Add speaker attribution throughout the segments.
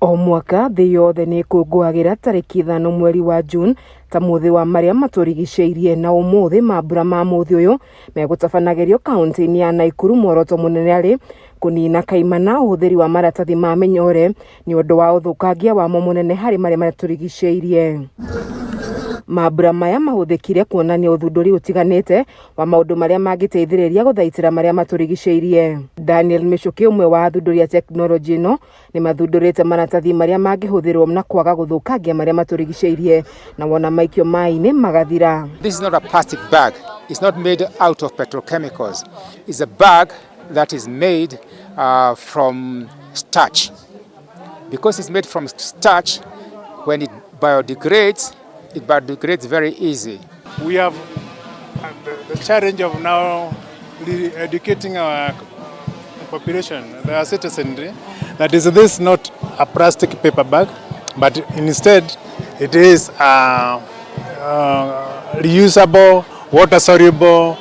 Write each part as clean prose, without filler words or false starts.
Speaker 1: O mwaka thĩ yothe nĩ ĩkũngũagĩra tarĩki 5 mweri wa June ta mũthĩ wa marĩa matũrigicĩirie, na ũmũthĩ mambura ma mũthĩ ũyũ megũtabanagĩrio kaunti-inĩ ya Naikuru. Muoroto mũnene arĩ kũnina kaimana ũhũthĩri wa maratathi ma mĩnyore nĩ ũndũ wa ũthũkangia wamo mũnene harĩ marĩa matũrigicĩirie. Mambura maya mahũthĩkire kuonania ũthundũri ũtiganĩte wa maũndũ marĩa mangĩteithĩrĩria gũthaitĩra marĩa matũrigicĩirie. Daniel Michuki, ũmwe wa athundũri a tekinoronjĩ ĩno, nĩ mathundũrĩte maratathi marĩa mangĩhũthĩrwo na kwaga gũthũkangia marĩa matũrigicĩirie, na wona maikio maĩ-inĩ magathira.
Speaker 2: This is not a plastic bag. It's not made out of petrochemicals. It's a bag that is made from starch. Because it's made from starch, when it biodegrades very easy.
Speaker 3: We have the challenge of now really educating our population, the citizenry, that is this not a plastic paper bag, but instead it is a reusable, water-soluble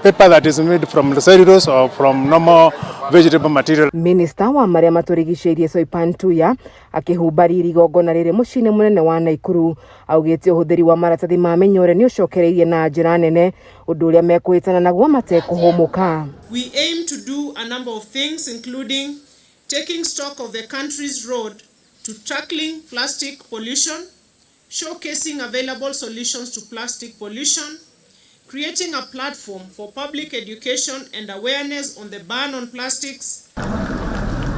Speaker 3: paper that is made from cellulose or from normal vegetable material.
Speaker 1: Minista wa marĩa matũrigicĩirie Soipan Tuya akĩhumba riri igongona rĩrĩ mũciĩ-inĩ mũnene wa Naikuru augĩte ũhũthĩri wa maratathi ma mĩnyore nĩ ũcokereirie na njĩra nene, ũndũ ũrĩa mekũhĩtana naguo matekũhũmũka.
Speaker 4: We aim to do a number of things, including taking stock of the country's road to tackling plastic pollution, showcasing available solutions to plastic pollution, creating a platform for public education and awareness on the ban on plastics.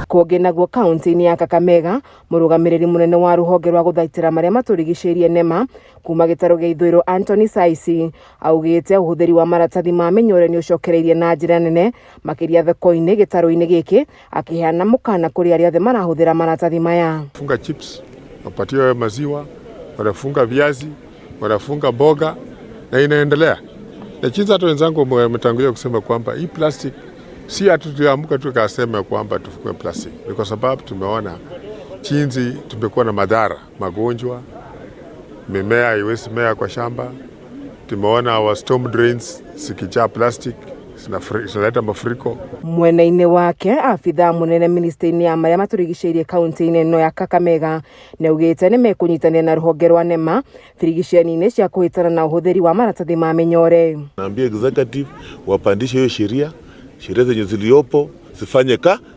Speaker 1: Kũngĩ naguo kaunti-inĩ ya Kakamega, mũrũgamĩrĩri mũnene wa rũhonge rwa gũthaitĩra marĩa matũrigicĩirie NEMA kuma gĩtarũ gĩa ithũĩro Anthony Saisi augĩte ũhũthĩri wa maratathi ma mĩnyore nĩ ũcokereirie na njĩra nene makĩria thoko-inĩ gĩtarũ-inĩ gĩkĩ, akĩheana mũkana kũrĩ arĩa othe marahũthĩra maratathi maya.
Speaker 5: Funga chips, wapatiwe maziwa, wanafunga viazi, wanafunga mboga na inaendelea. Na jinsi hata wenzangu wametangulia kusema kwamba hii plastic si hatu tuliamka tu tukasema kwamba tufungue plastic, ni kwa sababu tumeona jinsi tumekuwa na madhara, magonjwa, mimea haiwezi mea kwa shamba. Tumeona our storm drains zikijaa plastic zinaleta mafuriko.
Speaker 1: Mwena-inĩ wake, abithaa mũnene ministry-inĩ ya marĩa matũrigicĩirie kaunti-inĩ ĩno ya Kakamega nĩ augĩte nĩ mekũnyitanĩra na rũhonge rwa NEMA birigiceni-inĩ cia kũhĩtana na ũhũthĩri wa maratathi ma mĩnyore.
Speaker 6: Naambia executive wapandishe hiyo sheria, sheria zenye ziliopo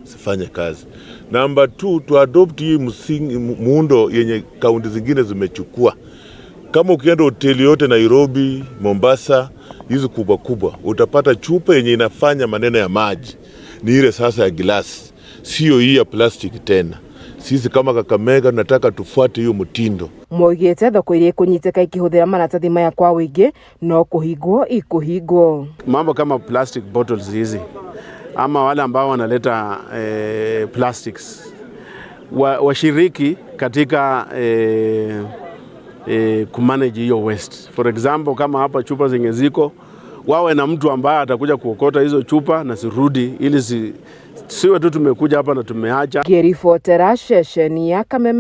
Speaker 6: zifanye kazi. Namba 2, tu adopt hii msingi muundo yenye kaunti zingine zimechukua. Kama ukienda hoteli yote Nairobi, Mombasa, hizi kubwa kubwa, utapata chupa yenye inafanya maneno ya maji ni ile sasa ya glasi, sio hii ya plastic tena. Sisi kama Kakamega tunataka tufuate hiyo mtindo.
Speaker 1: Moigĩte thoko iria ikũnyitĩka ikĩhũthĩra maratathi maya kwa ũingĩ no kũhingwo ikũhingwo.
Speaker 7: Mambo kama plastic bottles hizi ama wale ambao wanaleta plastics washiriki katika kumanage hiyo waste. For example, kama hapa chupa zenye ziko, wawe na mtu ambaye atakuja kuokota hizo chupa na zirudi, ili siwe tu tumekuja hapa na tumeacha.
Speaker 1: Ngĩribotera ceceni ya Kameme.